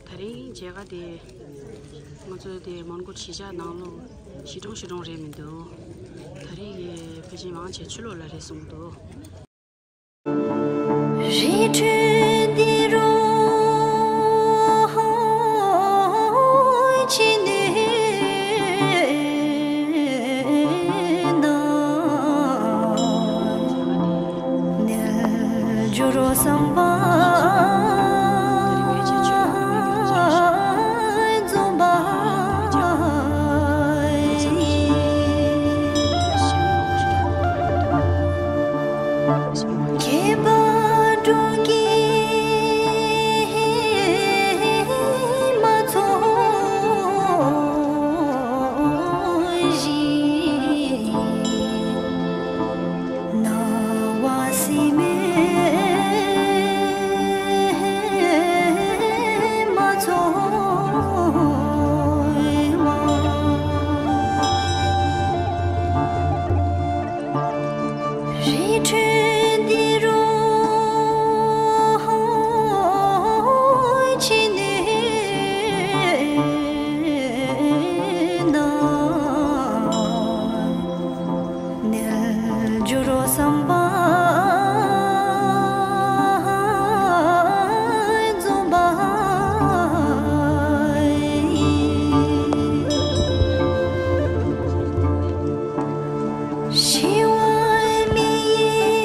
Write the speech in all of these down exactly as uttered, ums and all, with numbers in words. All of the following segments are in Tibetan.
ད་རིང་མཇལ་ཁ་དེ་ང་ཚོ་དེ་མོན་གྷོ་གཞིས་ཆགས་ནང་ལོགས་གཞིས་གྲོང་གཞིས་གྲོང་རེད་མི་འདུག་ད་རིང་གི་ཕལ་ཆེར་མང་ཆེ་ཕྱི་ལོགས་ལ་རེད་གསུངས་འདུག་རི་ཁྲོད་འདི་རུ་ཕྱི་ནས་ནམ་འགྱུར་བསམ་པ་འཛོམས་པ་ཡིན། ཁྱད་པར་སྒྲོན་གྱིས་མ་ཚོས་ཤིང་། སྣང་བ་སྲིད་མེད་མ་ཚོས་མ། རི་ཁྲོད་འདི་རུ་ཕྱི་ནས་ནམ་འགྱུར་བསམ་པ་འཛོམས་པ་ཡིན། ཞི་བའི་མེ་ཡིས་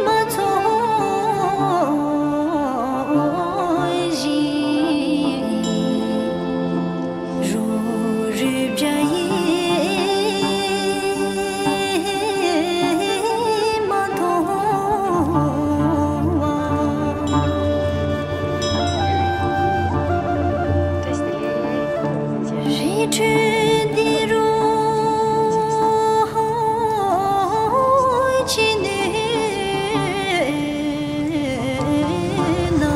མ་ཚོས་ཤིང་། རུབ་རུབ་བྱ་ཡིས་མ་མཐོང་བ། རི་ཁྲོད་འདི་རུ་ཕྱི་ནས་ནམ་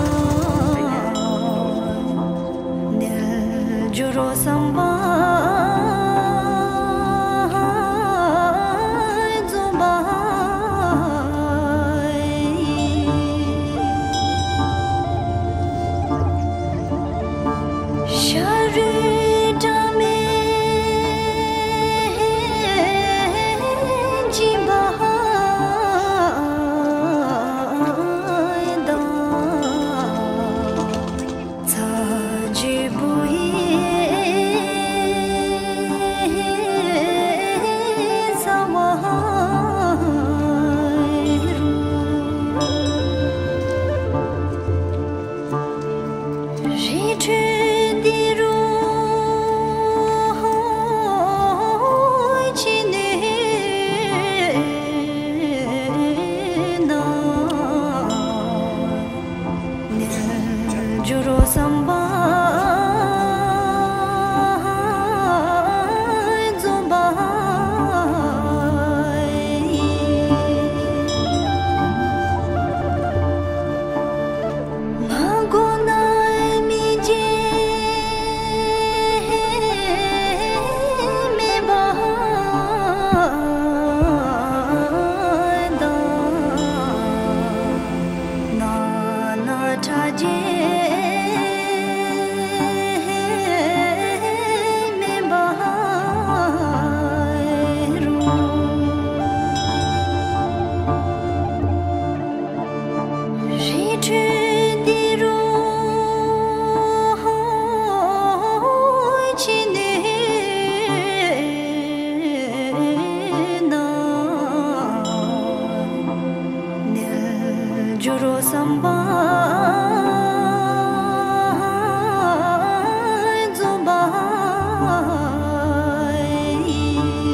འགྱུར་བསམ་པ་འཛོམས་པ་ཡིན། ཤ་རུས་དྲ་མེད་འཇིམ་པ་དང་། ཚ་གྱང་བུ་ཡིས་ཚ་བ་རུ། རི་ཁྲོད་འདི་རུ་ཕྱི་ནས་ནམ་འགྱུར་བསམ་པ་འཛོམས་པ་ཡིན། མ་གོ་ན་མི་བརྗེད་མེད་པ་དང་། ན་ན་ཁྲ་རྒྱས་མེད་པ་རུ། རི་ཁྲོད་འདི་རུ་ཕྱི་ནས་ནམ་འགྱུར་བསམ་པ་འཛོམས་པ་ཡིན།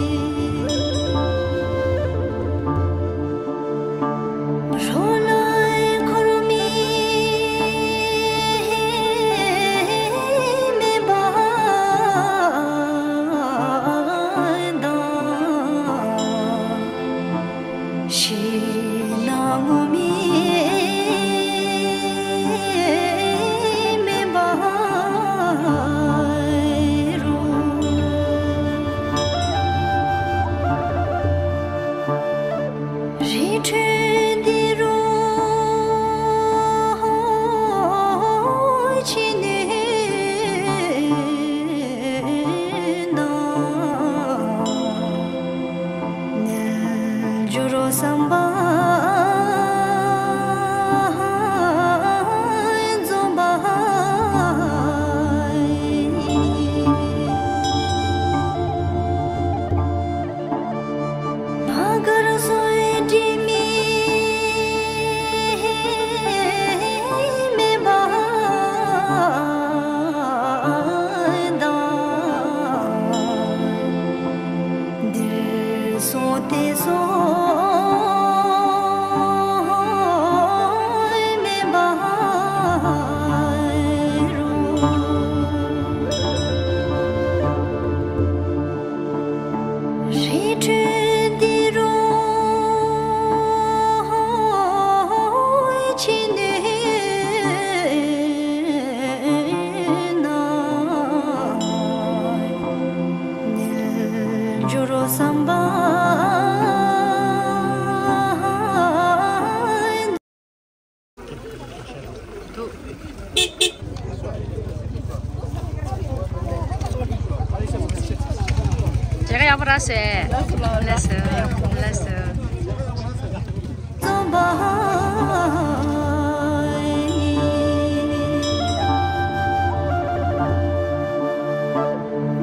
རོ་ལངས་འཁོར་མི་མེད་པ་དང་། ཤིང་ནགས་ངུར་སྨྲིག་ ཕྱི་ནས་ནང་ནས་འབྱོར་བསམ་པ། མཇལ་ཁ་ཡག་པོ་རག་སོང་། ལགས་སོ། ལགས་སོ། རྩོམ་པ།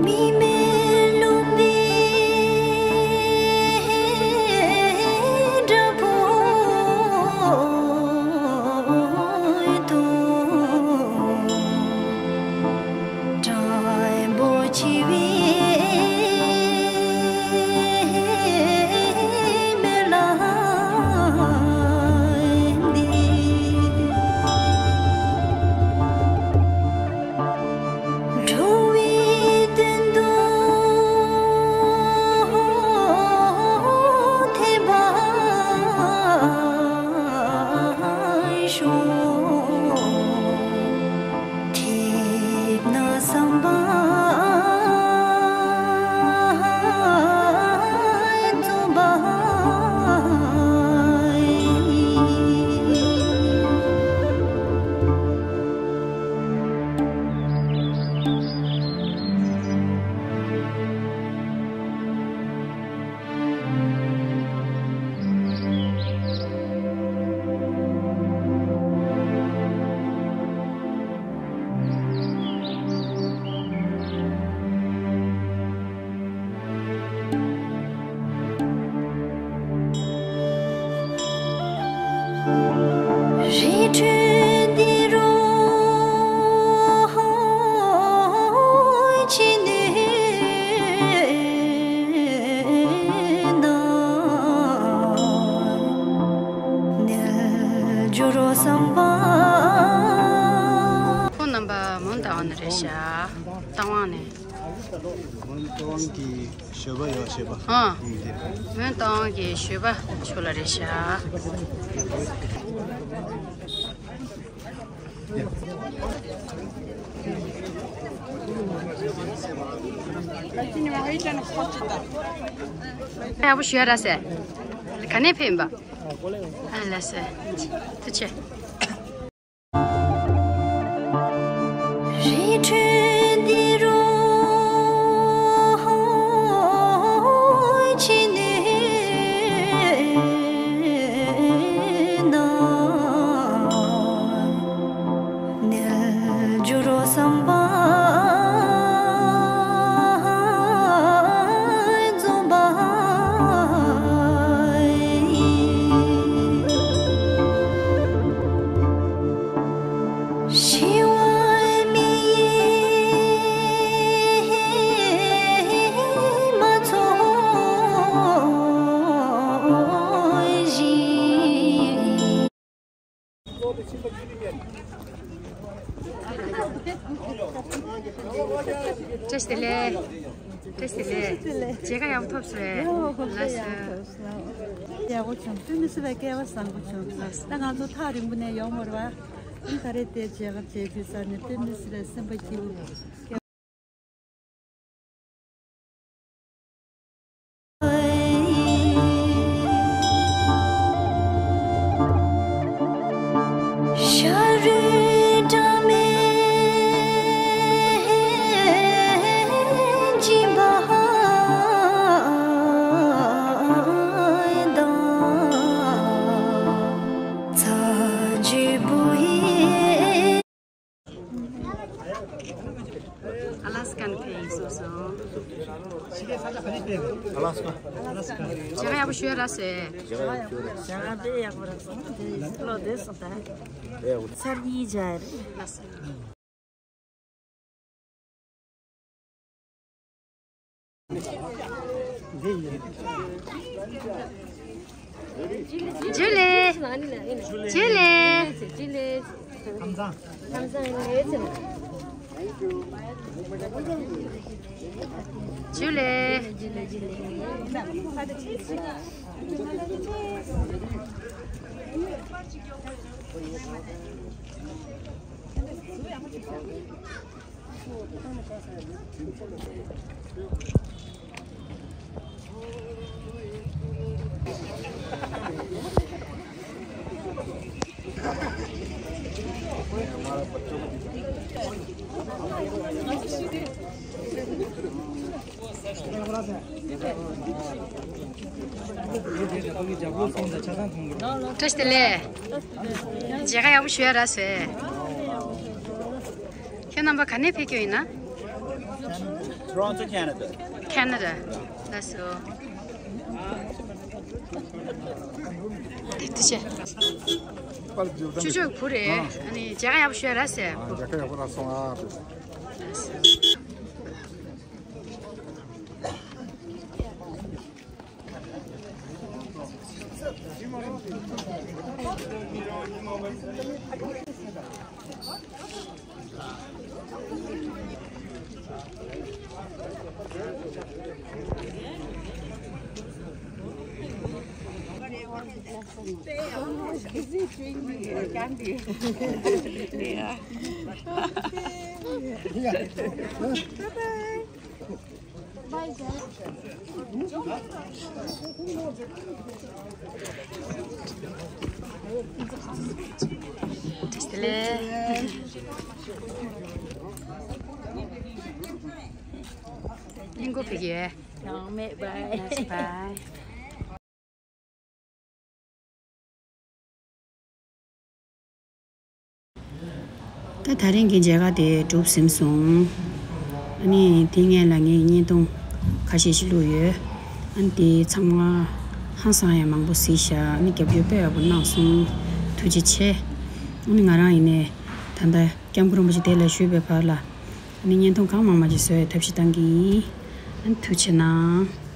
མིག་དམར་ལུང་པའི་བྲག་ཕུག་ཏུ། སྒྲ་བོ་ཆེ་བའི་མེ་ལ་འདི། འགྲོ་བའི་དོན་དུ་ཐེག་པ་ཤོག། ཐེག་པ་བསམ་པ་རྫོགས་པ་ཡི། རི་ཁྲོད་འདི་རུ་ཕྱི་ནས་ནང་ནས་འབྱོར་བསམ་པ། ཁོང་རྣམ་པ་མོན་རྟ་དབང་ནས་རེད་ཤག། རྟ་དབང་ནས། མོན་རྟ་དབང་གི་ཞོལ་པ་ཡོད་ཤེས་པ། ཨ། ཨང་། དེ་རེད། མོན་རྟ་དབང་གི་ཞོལ་པ་ཆོ་ལ་རེད་ཤག། ཡག་པོ་ཞུ་ཡ་ར་སེ། ག་ནས་ཕེབས་ཡིན་པ། ཨ་ལ་སེ། ཐུགས་རྗེ་ཆེ། རི་ཁྲོད་འདི་རུ་ཕྱི་ནས་ནང་ནས་འབྱོར་བསམ་པ་རྫོགས་པ་ཡི། ཞི་བ་མི་ཡི་མ་ཚོགས་ཤིང་། བཀྲ་ཤིས་བདེ་ལེགས། བཀྲ་ཤིས་བདེ་ལེགས། མཇལ་ཁ་ཡག་པོ་ཐོབ་སོང་། ལགས་སོ། ཡག་པོ་བྱུང་། དཔེ་མི་སྲིད་པའི་སྐལ་བ་བཟང་པོ་བྱུང་། ད་ང་ཚོ་ཐག་རིང་པོ་ནས་ཡོང་བ་རེད་བ། ད་རེས་དེ་མཇལ་ཁ་བྱེད་དུས་ས་ནས་དཔེ་མི་སྲིད་པའི་སེམས་པ་སྐྱིད་པོ། ཤ་རུས་སྦྲང་མའི་འཇིགས་པ་དང་། ཚ་གྱུར་པོ་ཡི། ཨ་ལ་སི་ཀ་ནས་ཕེབས་ཡིན་གསུངས་སོང་། ཨ་ལ་སི་ཀ། མཇལ་ཁ་ཡག་པོ་ཞུ་ཡ་རག་སོང་། མཇལ་ཁ་དཔེ་ཡག་པོ་རག་སོང་། དེ་བློ་བདེ་སོང་ད། ཚར་གཉིས་མཇལ་ཡ་རེད། ལགས་སོ། ཇུ་ལེ། ཇུ་ལེ། ཇུ་ལེ། བཀྲ་ཤིས་བདེ་ལེགས། མཇལ་ཁ་ཡག་པོ་ཞུ་ཡ་རག་སོང་། ཁྱེད་རྣམ་པ་ག་ནས་ཕེབས་ཀྱི་ཡིན་ན། Toronto, Canada. Canada. ལགས་སོ། དེ་དུ་ཆེ། ཅོ་ཅོ་བུ་རེད། ཨ་ནི་མཇལ་ཁ་ཡག་པོ་ཞུ་ཡ་རག་སོང་། མཇལ་ཁ་ཡག་པོ་རག་སོང་ཨ། ལགས་སོ། Is it drink candy? Yeah. Bye-bye. གླིང་སྐོར་ཕེབས་ཀྱི་ཡོད། ཡང་མེད། Bye. Bye. ད་དེ་རིང་གི་མཇལ་ཁ་དེ་གྲུབ་ཟིན་སོང་། ཨ་ནི་དེ་སྔོན་ལ་ངས་བརྙན་ཐུང་ཁ་ཤས་ཤིག་བླུགས་ཡོད། ཨ་ནི་དེ་ཚང་མ་ཧང་སང་ཡང་མང་པོ་གཟིགས་ཤག་ཨ་ནི་རྒྱབ་སྐྱོར་དཔེ་ཡག་པོ་གནང་སོང་། ཐུགས་རྗེ་ཆེ། ཨ་ནི་ང་རང་ཡིན་ནའི་ད་ལྟ་སྐྱབས་མགོན་རིན་པོ་ཆེ་དེ་ལ་བཞུགས་པའི་བར་ལ་ཨ་ནི་བརྙན་ཐུང་གང་མང་མང་ཞིག་བཟོ་ཡའི་ཐབས་ཤེས་གཏང་གི་ཡིན། ཨ་ནི་ཐུགས་རྗེ་གནང་།